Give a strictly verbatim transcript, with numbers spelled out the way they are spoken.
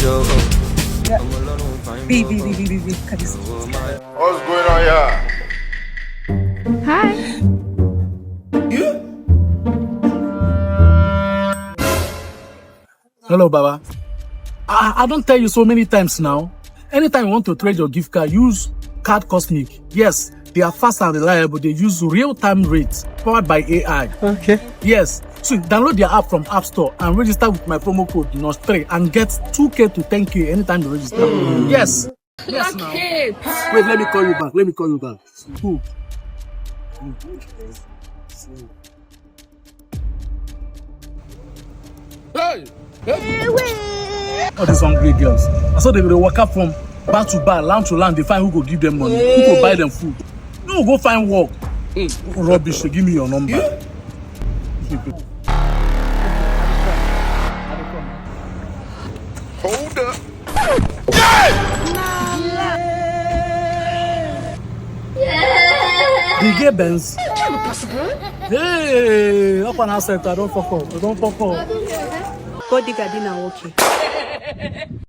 Yo, yo. Yeah. Be, be, be, be, be, be. Look at this. What's going on here? Hi. Hello, Baba. I, I don't tell you so many times now. Anytime you want to trade your gift card, use card Cosmic. Yes, they are fast and reliable. They use real-time rates powered by A I. Okay. Yes. So download their app from App Store and register with my promo code N O S three and get two K to ten K anytime you register. Yes. Yes, now. Wait, let me call you back. Let me call you back. Cool. Hey! Hey! All these hungry girls. I saw they go waka from bar to bar, land to land. They find who go give them money, who go buy them food. No go find work. Rubbish. Give me your number. Hold up. They get Benz. Hey, up on our sector, I don't fuck up. I don't fuck up. Go dig a dinner, okay.